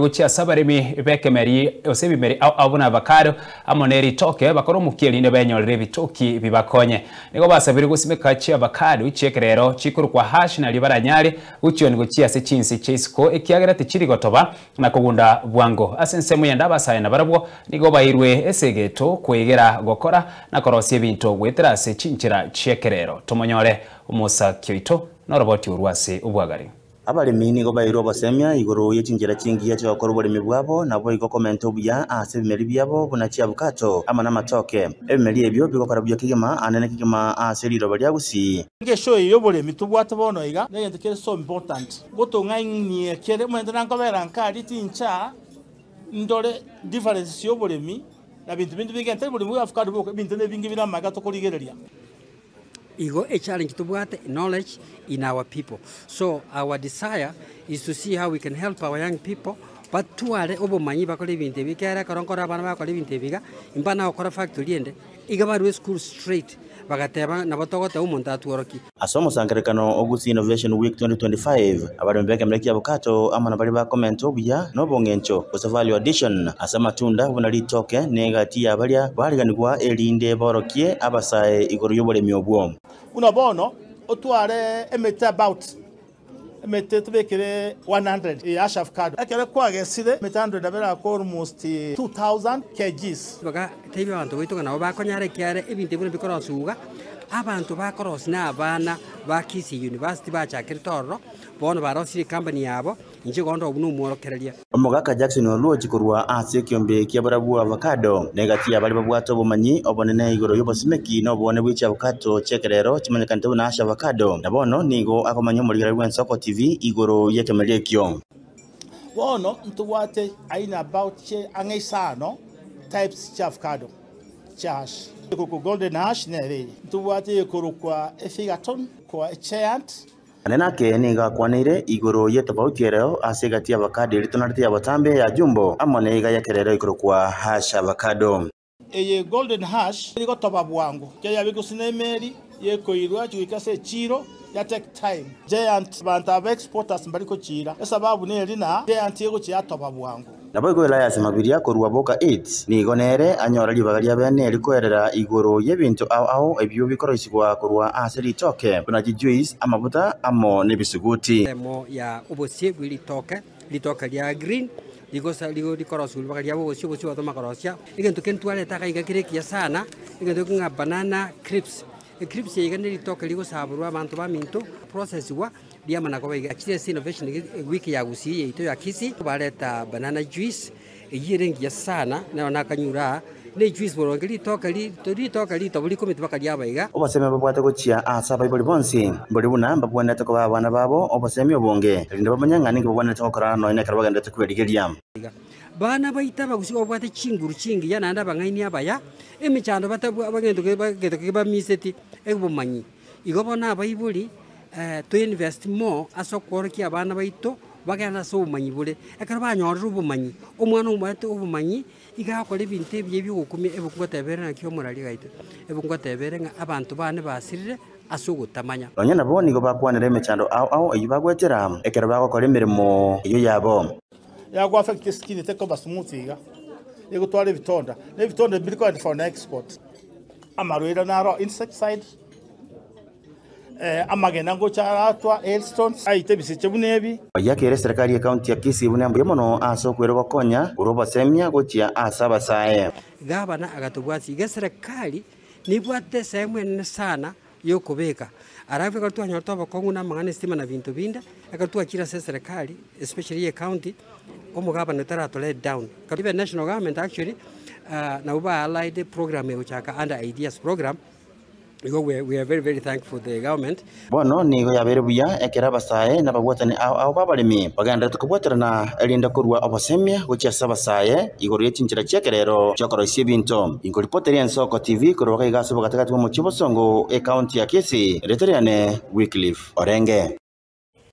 Gochia ase abaremi b'ekemeri gose ebimeri ao ao buna avocado amo ne ritoke, bakore omokia erinde benyorere ebitoki bibakonye. Nigo basabire gosimeka chiavocado chi'ekerero chikorokwa hash nario baranyare gochioni gochia ase chinse chia isiko ekiagera tichiri gotoba na kogunda bwango. Ase ensemo yende abasae nabarabwo nigo bairwe esegeto kwegera gokora na korosia ebinto goetera ase chinchera chi'ekerero. Tomonyore omosaki oito noroboti orwo ase obwagare. Abaremi nigo baeirwe obosemia igoro ye chinchera chingiya chi'ogokora oboremi bwabo, naboigo komenta obuya ase ebimeri biabo buna chiabukato amo namatoke. Ebimeri ebio bigokora buya kegima anene kegima ase riroba ria Gusii. Engencho eye y'oboremi tobwate bono iga negento kere so important, gotong'ainie kere omanyete nankobera nkaria tincha ndore differences y'oboremi na binto binde bigente oboremi bwa avocado boka ebinto nebinge bire amaiga tokorigereria. Igo echallenge tobwate knowledge in our people so our desire is to see how we can help our young people batware obomanyi bakore ebinto ebi ekiagera ekero nkore abana bagokora ebinto ebi iga, mbana gokora factory ende, iga barue esukuru straight bagateba nabo togoteba omonto atworokie. Ase omosangererekano o Gusii Innovation Week 2025, abaremi b'ekemera kia avocado amo na baria bakomenta obuya na obong'encho gose value addition ase amatunda buna ritoke na egati ya baria bariganigwa erinde borokie abasae igoro y'oboremi obwo. Buna bono otware emete about emete tobekere 100 ya avocado, ekero kwagesire emete 100 nabo erakore almost 2000 kgs. Bagatebia abanto baito ng'a nabo bakonyara ekiagera ebinto ebio nabikorosigwa iga, abanto bakorosia na abana ba Kisii University bachakerete ororo, bono barosirie ecompany yabo, inche igo onde buna omworokereria. Omogaka Jackson Oluoch korwa ase ekiombe kia barabwo Avocado, na egati ya baria babwate obomanyi obonene igoro y'obosimeki na oboone bwe chiavocado chi'ekerero chimanyekanete buna Ash Avocado, na bono nigo akomanya omorigereria bw'Ensoko TV igoro y'ekemeria ekio. Bono ntobwate aina about che ang'e isano types chia avocado chia hash. Ekorokwa golden hash nere eye. Ntobwate ekorokwa efigaton, kwa giant. Naende nake nigo akwaneire igoro y'etofauti ereo ase egati y'avocado eria tonarete ya botambe ya jumbo amo neiga y'ekerero ekorokwa hash avocado. Eye golden hash erigotoba bwango ekiagera yabekwa gose nemeri yekoirwa goika ase echiro ya take time. Giant abanto aba exporters mbari kochiira esababu neri na giant egochia yatoba bwango. Naboigo Elias Mabiria korwa Boka Aids nigo nere anyora ribaga ria bene rikoerera igoro y'ebinto ao ao ebio bikoroisigwa korwa ase ritoke buna chijuice, amabuta amo nebisuguti. Ensemo ya obosie bwe ritoke, ritoke ria green, rigosa rigo rikorosiwa ribaga riabo obosie, obosie batoma korosia. Egento kende twareta iga iga kere ekiya sana, egento ekio ng'a banana crips. Ecrips eye iga ne ritoke rigosaborwa abanto baminto, processiwa, riamana koba iga. Chire ase innovation iga ewiki ya gusii yaito ya kisii, bareta banana juice, eyio ere engiya sana, nero nakanyure aa, ne ejuice boronge ritoke ri ritoke ritobu rikometi mpaka riaba iga. Obosemi babwate gochia ase abaibori bonsi, mbori buna mbabwenerete kobaa abana babo obosemi obonge, erinde bamanye ng'a ninki babwenerete gokora nonya nekero bagendererete kwerigeria. Bana baito abagusii babwate chinguru chingiya naende abang'aini abaya, emechando batabwa bagento gento kebamiseti obomanyi. Igo bono abaibori to invest more ase okoorokia abana baito bagende ase obomanyi bore. Ekero banyorire obomanyi, omwana omwate obomanyi, iga agokora ebinto ebiya bia ogokumia ebuku ngoteba ere naki omorari gaito, ebuku ngoteba ere ng'a abanto bane basirire ase ogotamanya. Nonya nabo nigo bakwanera emechando ao ao eyio bagwetera ekero bagokora emeremo eyio yabo. Yago affect skin tekoba smooth iga, egotwara ebitonda, na ebitonda ebi biri for an export. Amarwaire naro insecticide, amagena ngocha aratwa hailstones aite ebisiche buna ebi. Oyakeire eserekari y'ecounty ya Kisii buna mbuya mono ase okwerwa gokonya korwa obosemia gochia ase abasae. Gavana agatobwatia iga eserekari nebwate esehemu enene sana yokobeka. Alafu ekero twanyorete obokong'u na amang'ana estima na binto binde, ekero twachire ase eserekari especially ye county, omogabana tarato let down. Even national government actually nabwo ba allied program egochaka under ideas program, igo we are very very thankful the government. Bono nigo yabeire buya ekero abasae na ababwatani ao ao b'abaremi bagendererete kobwaterana, erinde korua obosemia gochia ase abasae igoro ye chinchera chi'ekerero chi'okoroisia ebinto. Inkoripoteria Ensoko TV korwa gaiga ase obogatagati bw'omochie o Bosongo, ecounty ya Kisii, rieta riane Wycliffe Orenge.